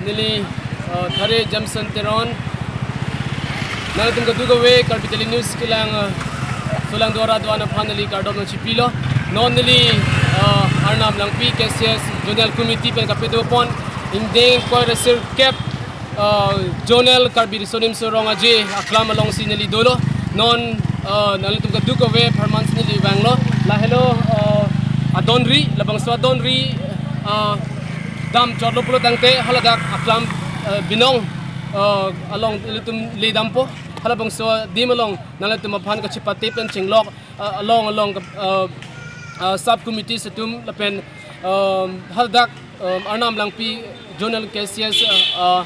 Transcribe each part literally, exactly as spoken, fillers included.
Neli, uh, Thare Jamson Teron. Nanglitum kadokave Karbi Daily News kelang, uh, solang dwara do-an aphan neli kardom nangchipilo. Non neli, uh, Arnam Langpi, K C S Zonal Committee pen kapedopon ingdeng koi ra sirkep, uh, Zonal Karbi Riso Nimso Rong Aje aklam alongsi neli dolo. Non, uh, nanglitum kadokave apharman si neli vanglo. Lahelo, uh, adonri, labangso adonri, uh, dam chotlo pulo tangte haladak aklam, uh, binong, uh, along ilitum ledampo. Halabangso adim along nanglitum aphan kachipate pen chenglok, uh, along along, uh, uh, sub committees atum lapen, um, haladak, um, Arnam Langpi Zonal K C S, uh, uh,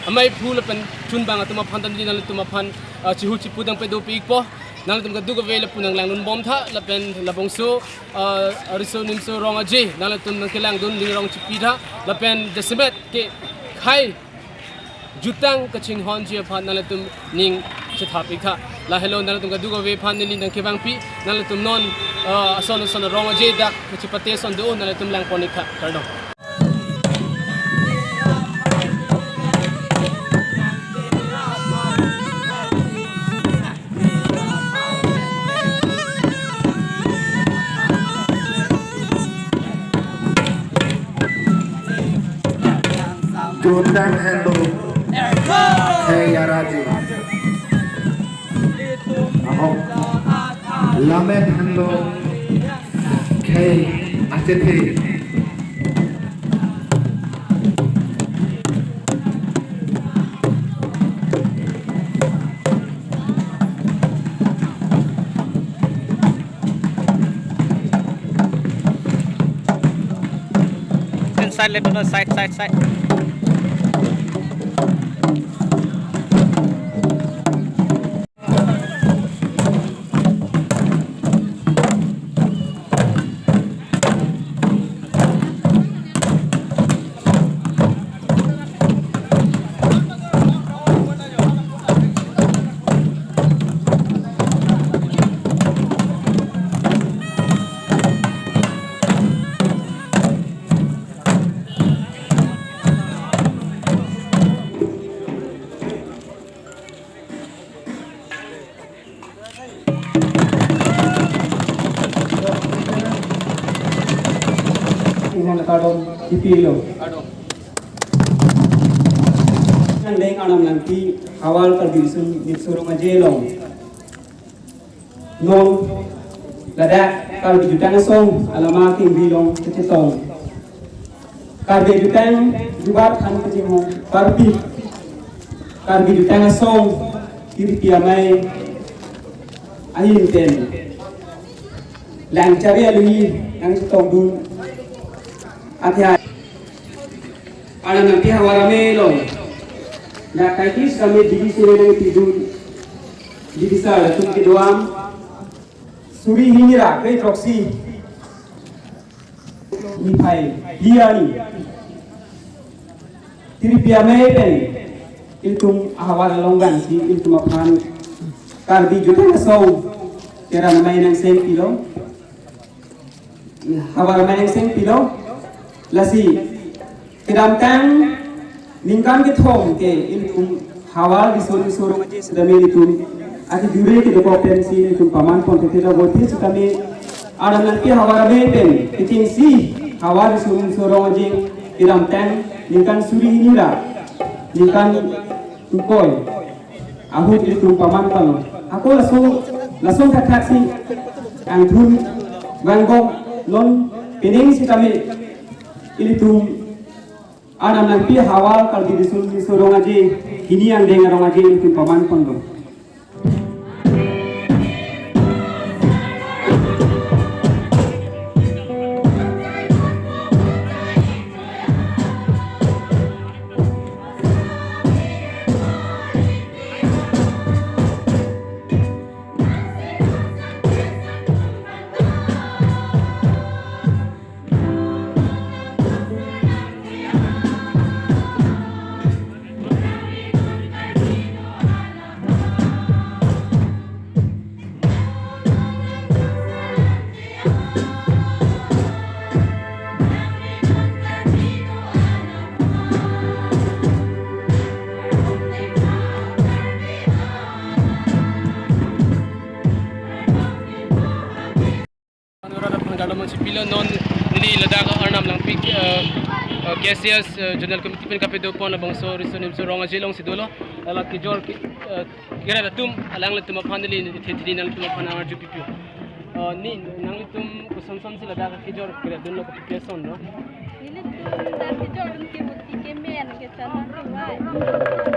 amei aphu lapen chunbang atum aphan ta neli nanglitum aphan, uh, chihu chipu dang pedopi-ikpo. Nanglitum kadokave lapu nanglangdunbomtha lapen labangso, uh, Riso Nimso Rong Aje nanglitum nangkelangdun ning rong chipitha lapen jasemet ke khai jutang kachinghonji aphan nanglitum ning chethap-iktha. Lahelo nanglitum kadokave aphan neli nangkevangpi, nanglitum non, uh, ason ason arong aje dak kachipate ason do, nanglitum langpon-iktha. Kardom. Jutang henlo khei araji. Ahok. Lamet henlo khei achethe. Side, let us know, side, side, side. Inan kardom ipilo. Nangdeng Arnam Langpi Havar Karbi Riso Nimso Rong Aje along. Non ladak Karbi Jutang Asong alama kengri along kachetong. Karbi Jutang jubat han kachinghon parpi. Karbi Jutang Asong kiripi amei ahin pen lang chari alui nangchetongdun. Athia Arnam Langpi Havar Amei along dak kaikis kami digi sini nangpidun. Digi sa latum kedoan suri hini ra kre throksi niphai hini. Kiripi amei pen ilitum ahavar along vangsi ilitum aphan Karbi Jutang Asong keram amei nangseng pilo. Havar amei nangseng pilo. Lasi kedamtang ningkan kethom ke ilitum Havar Riso Nimso Rong Aje setame ilitum ati jure kedokok pensi ilitum paman pon tete lo, boti setame Arnam Langpi Havar Amei pen kechengsi Havar Riso Nimso Rong Aje kedamtang ningkan suri hini ra ningkan ingkoi ahut ilitum paman pon. Ako laso, laso thakthak si angthun vangbom, non pening setame ilitum Arnam Langpi Havar Karbi Riso Nimso Rong Aje hini angdeng arong aje ilitum paman ponlo. Chipilo non neli ladak Arnam Langpi, eh, eh, K C S, eh, Zonal Committee pen kapadopon labangso Riso Nimso Rong Aje alongsi dolo. Lala kejor ke, eh, keret atum, alanglitum aphan neli the-, the-, nanglitum aphan arju pipo. Eh, ne nanglitum kosonson si ladak kejor keretdunlo, kopi ason lo? Nelitum dak kejordun ke buti kemen, kechanang kewai,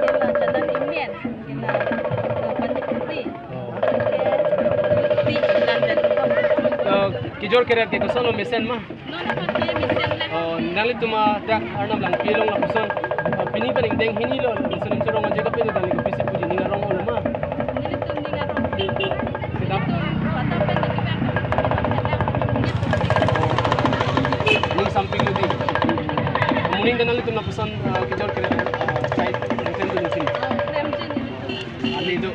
kela chanang kemen, kela, eh, pani puri. Oh. Ke, buti kelang dan. Eh, kejor keret ke kosonlo, mesen ma? Non, non, ke mesen lang. Oh, nanglitum, ah, dak Arnam Langpi along lapuson, ah, pining pen ingdeng hinilo, Riso Nimso Rong Aje kapado, nangli kopisi puji, ning arong olo ma? Nelitum ning arong. Sedap. Nelitum patah pen nelitum. Ning sampik lagi. Moning dan nanglitum lapuson, ah, kejor keret, ah, side, ning klem dun isi. Ah, klem dun isi. Ali do.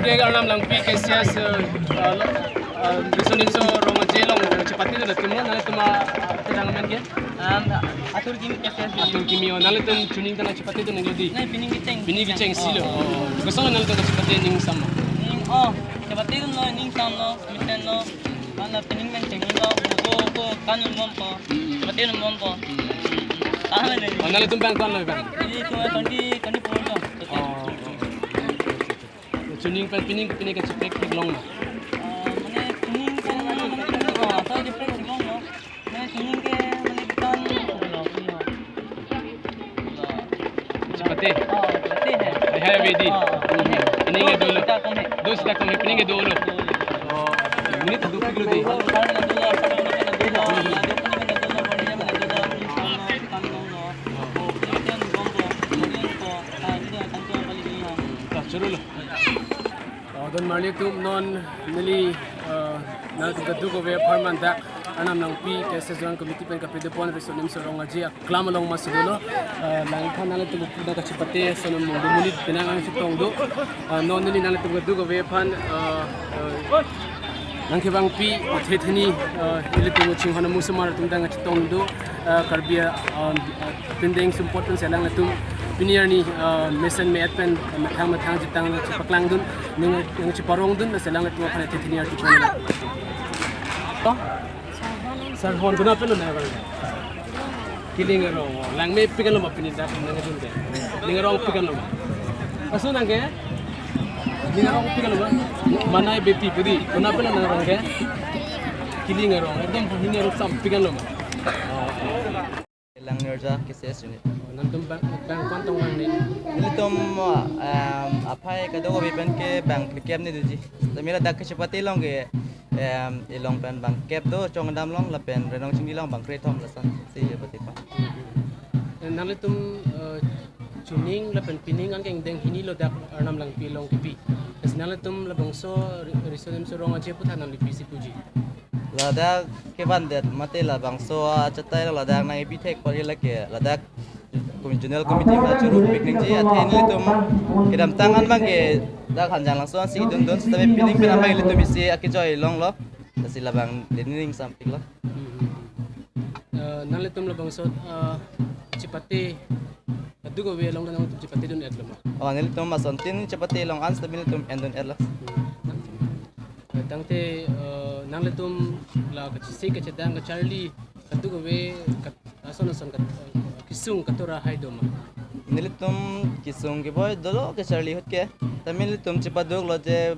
Ke Arnam Langpi K C S, eh, eh, lo, eh, Riso Nimso Rong Aje along, eh, chepatedun atum lo, nanglitum, eh, kedang amen ke? Um, Atur Kimi K C S. Atur Kimi, oh, nanglitum chuning tana chepatedun nanglo di? Nai, pining kecheng. Pining kecheng si lo. Oh. Oh. Kosonlo nanglitum chepate, ning sam lo? Ning, oh, chepatedunlo, ning sam lo, mesen lo. Mana pining pen chenglo, ko, ko, kanun bompo. Hmm. Chepatedun bompo. Hmm. Tahan le. Oh, nanglitum bang ko-an lo bang? Nelitum twenty, twenty-four lo. Oh, oh. Chuning pen pining, pining kacheprek theklonglo? Ah, mane chuning pen, mane, oh, asai cheprek theklonglo. Mane chuning ke, mane, bitan lo, lo. Chepate? Oh, chepate hai. Hai, hai, abidi. Oh, oh. Hmm. Pining ke dolo. Dosita kong hai. Dosita kong hai, pining ke dolo. Dolo. Oh, minute dopiklo di. Dolo, dolo, dolo, dolo. Ta chorolo. Oh, don marli atum, non neli, eh, nangtum kadokave apharman dak Arnam Langpi K C S Zonal Committee pen kapadopon Riso Nimso Rong Aje aklam along masi dolo. Eh, nangphan nanglitum pu dak kachepate ason mungdu monit penang nangchetong do. Eh, non neli nanglitum kadokave aphan, eh, eh, nangkevangpi, eh, the-, theni, eh, ilitum chinghon amu osomar atum dak nangchetong do. Eh, Karbi, eh, eh, pindeng sumpot pen selang latum pini arni, eh, mesen me-et pen, eh, methang methang chetang chepaklangdun, ning, ning cheparongdun, selang latum aphan the-, theni arju pon. To? Sarhon, konat pen lo nang arong? Kiling arong. Langmepik lo ma pini dak nangdunde? Ning arongpik lo ma? Aso nang ke? Ning arongpik lo ma? Manai Beypi pu di. Konat pen lo nang arong ke? Kiling arong. Ekdom hini arong sampik lo ma? Langnerja K C S unit. Nangtum bang, bang ko-an tong bang ne? Nelitum, um, aphai kadokave pen ke bang phlikep ne doji. Tame ladak kachepate along ke, um, ilong pen bang kep do, Chongdam along lapen Renong Chingdi along bang krethom lason si chepate pa. Eh, nanglitum, eh, chuning lapen pining angkeng deng hini lo dak Arnam Langpi along kipi. Lasi nanglitum labangso Ri-, Riso Nimso Rong Aje aphuthak nangli pisi puji? Ladak kevan det mate labangso achatai lo ladak nang ipi thek pari lake ladak kom-, zonal committee na churu pik nangji, athe nelitum kedamtang an bang ke dak Hanjanglangso ansi dundun, sitame pining pen abang ilitum isi akejoi longlo. Lasi labang deni ning sampik lo. Eh, nanglitum labangso, eh, chepate kadokave along nangtum chepatedun-et lo ma? Oh, nelitum asontin chepate along an sitame nelitum endun-et lo. Hmm. Eh, tangte, eh, nanglitum la kachisi kachedang kacharli kadokave kat-, ason ason kat-, eh, kesung katora hai do ma? Nelitum kesung keboi dolo kacharli ahut ke. Tame nelitum chepaduklo je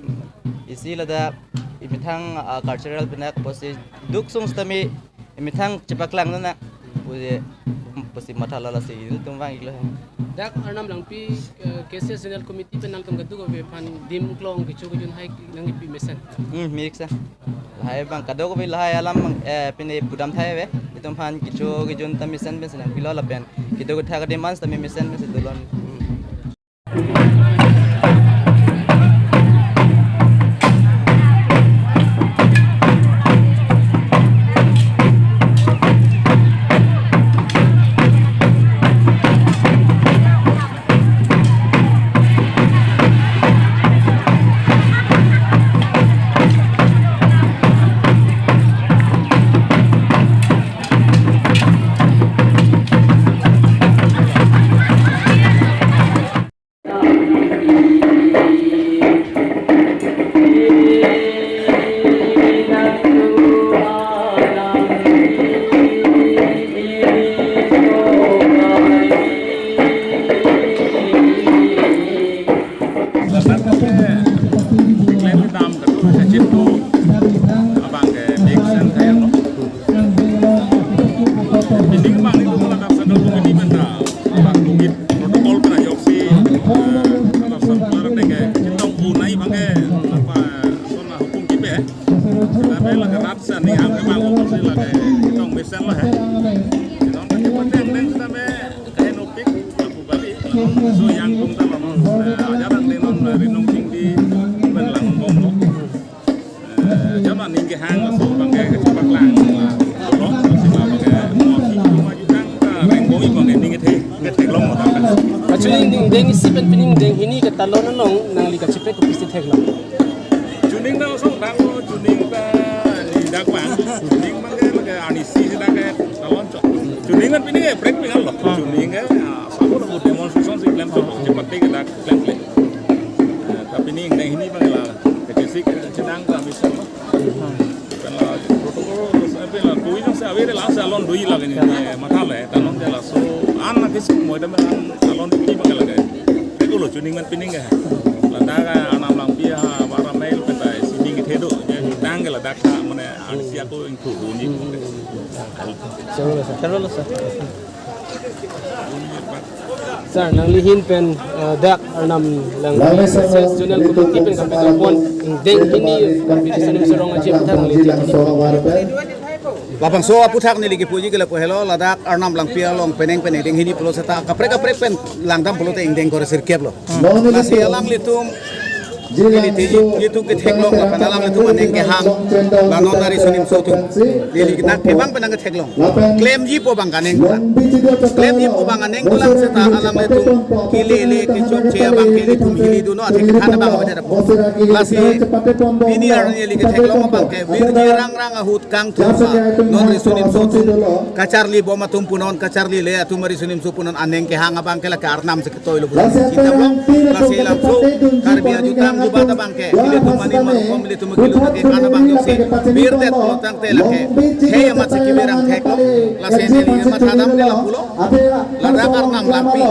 isi ladak imethang, ah, cultural pen ak pusi duk sung sitame imethang chepaklangdun na pusi, pusi matha lo, lasi nelitum vang-iklo he. Dak Arnam Langpi, eh, K C S Zonal Committee pen nangtum kadokave aphan adim klong kecho kejun hai nangkipi mesen? Hmm, mirikse. Lahai bang kadokave lahai alam bang, eh, pine pudam thai ave. Itum aphan kecho kejun ta mesen pensi nangpilo lapen kedo kethak adim an sitame mesen pensi dolo. Hmm. Tong mesen lo he. Tong kacipate angdeng sitame kahenopik lapu kali. So yang tum ta lo non, eh, ajat angdeng non, eh, rinong chingdi pen lang bom lo. Eh, jam aning kehang laso abangke kachepaklang la lo, laso abangke mo aphi mo ajutang ta rengkoi abangke ning kethe, ketheklong mo ta. Actually, angdeng isi pen pining angdeng hini ketalon along nangli kacheprek kopisi theklong? Chuning ta osong dang lo, chuning ta ni dak bang. Chuning abangke, abangke arnisi si dak ke talon chot. Chuning kan pining ke prek pingan lo. Chuning ke, ah, sabu lo demonstration si klem chot. Chepate ke dak klem klem. Eh, tapi ni angdeng hini abang la. Kecesik, kecedang ta bisa lo. Kan la protocol, sampai la dui jong se awere la se alon dui lagi ni, eh, matha le, talon ke laso, an na kisik mo, ita men an alon dui abang lagi. Prek lo chuning man pining ke. Ladak arnam langpi ha, bara mail petai, sining kethe do, ya, tang ke ladak ta, mane, an siak ko ingthu ni. Sir, sir. Sir, nangli ahin pen, eh, dak arnam lang Langmesen sales zonal committee pen kapitapon, angdeng hini Karbi Riso Nimso Rong Aje aputhak nangli Langmesen athak. Labangso aputhak neli kipuji ke lapu helo, ladak arnam langpi along penang penang angdeng hini pulo seta kaprek kaprek pen langdam pulote angdeng kore sirkep lo. Lasi alanglitum, ili te, ilitum ketheklong lapen alanglitum aning kehang, la non ari Riso Nimso atum. Ili nangkebang pen nangketheklong. Klemji pu abang kaneng pulang. Klemji pu abang kaneng pulang seta alanglitum kelele kechokche abangke ilitum hili dunlo, athe kethan abang abang ada. Lasi pini arni ili ketheklong abangke virji rangrang ahut kangthur, non Riso Nimso atum kacharli bom atum punon, kacharlile atum Riso Nimso punon, aning kehang abangke lake arnam si ketoi lo pusi chinta long. Lasi laso Karbi ajutang jubat abangke, ilitum ani marukom, ilitum kelu nangkekan abang joksi virdet pulotangte lake khei amat si kevir angthek lo. Lasi neli amat hadam ke lapulo, ladak arnam langpi,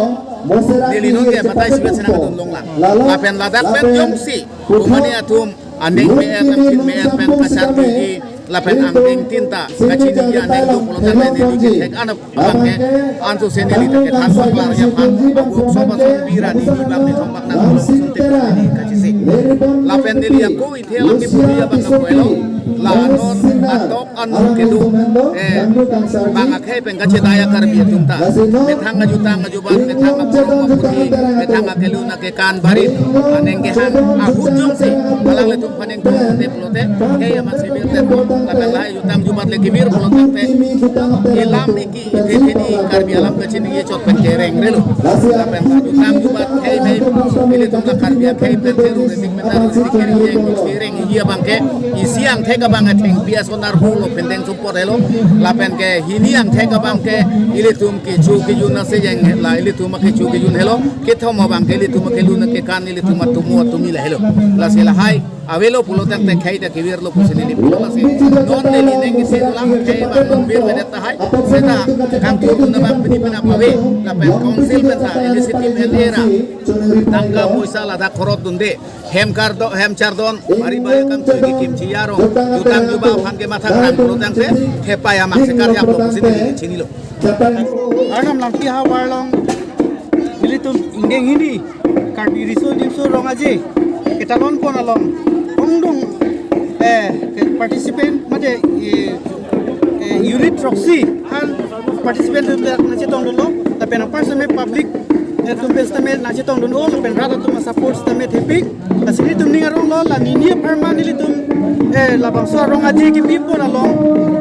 neli non ke matai sibet senang dun longlang. Lapen ladak pen jongsi, kumani atum aning me-en, aning me-en pen kacharliji, lapen angdeng tin ta kachiniji aning do pulotangte neli kethek an abangke, anso se neli ta kethan paklar ya pan, abu sobat song bira neli bang ni thong bak nang pulo sung te neli kachisi. Lapen neli ako ithe lang kipuji abang nang puelo, la anon atok anur keduk, eh, bang akhei pen kachedai a-Karbi atum ta. Methang ajutang ajubat, methang aporong aputhi, methang akelu nangkekan barit, aning kehang ahut jongsi alanglitum phanang thum te pulote, khei amat si virdet, lapen lahai jutang jubat le kevir pulotangte, ilam ni ki ithe theni Karbi alam kachiniji chot pen kereng relo. Lapen jutang jubat khei pen ilitum la Karbi akhei pen theru retik menar retik kereng jeng kereng iji abangke, isi angthek abang athengpi ason arvo lo pendeng support helo. Lapen ke hini angthek abangke ilitum kecho kejun ase jeng la ilitum kecho kejun helo. Kethom abangke ilitum kelu nangkekan ilitum atumu atumi la helo. Lasi lahai avelo pulotangte khei ta kevirlo pusi neli pulo lasi. Non neli neng kisi ulang khei abang non virvedet tahai. Seta kangthur dun abang pini penap ave. Lapen council pen ta initiative pen era tangka poisa ladak khorot dunde. Hem kardon, hem chardon, bari bari kangthur kekim chi arong. Jutang juba aphan kematha kran pulotangte thepai amak se karjap lo pusi neli chinilo. Arnam langpi ahavar along ilitum angdeng hini Karbi Riso Nimso Rong Aje ketalon pon along ongdung, eh, participant mate, eh, eh, unit throksi an participant atum nangchetong dunlo, lapen apar sitame public atum pen sitame nangchetong dunlo, lapen rat atum a-support sitame thepik. Lasi nelitum ning arong lo, la nini apharman nelitum, eh, labangso arong aje kebi pon along,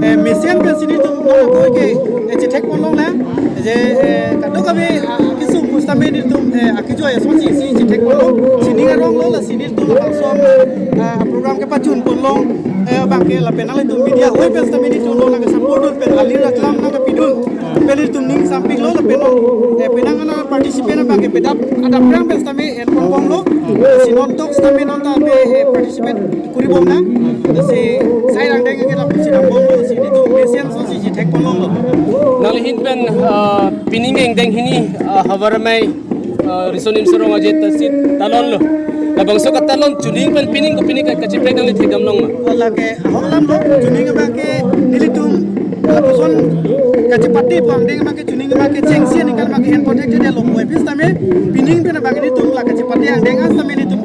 eh, mesen pen si nelitum non ako ke, eh, chethek pon longle. Je, eh, kadokave, ah, kesung pu sitame nelitum, eh, akejoi asonsi si chethek pon long. Si ning arong lo, lasi nelitum labangso, ah, program kepachun pon long, eh, abangke lapen nanglitum media hoi pen sitame nelitum non nangke-support dun pen alir aklam nangkepidun pen nelitum ning sampik lo lapen non, eh, penang ana participant abangke pedap adap rang pen sitame en pon bom lo. Si non tok sitame non ta pe, eh, participant kuri bom nang. Si sai rang deng ke lapu si dam bom lo, si nelitum mesen asonsi chethek pon long lo. Nangli ahin pen, ah, pining angdeng hini, ah, havar amei, ah, Riso Nimso Rong Aje ta si talon lo. Labangso katalon chuning pen pining ko pining ka kacheprek nangli thekdam long ma? Lake ahok alam lo, chuning abangke nelitum lapuson kachepate pu angdeng abangke chuning abangke chengsi aningkan abangke en pon thekthedet lo, mo aphi sitame pining pen abangke nelitum la kachepate angdeng an sitame nelitum,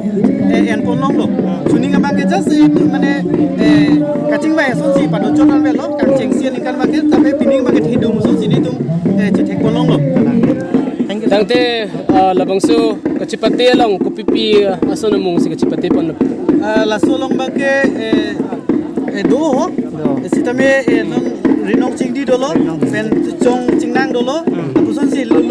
eh, en pon long lo. Chuning abangke just, eh, mane, eh, kachingvai asonsi pado chot an avelo, kan Bangso kachipate along kopipi ason amung si kachipate ponlo? Ah, laso along abangke, eh, eh, do ho. Do. Eh, sitame, eh, non rinong chingdi dolo, pen chong chingnang dolo. Lapuson si lun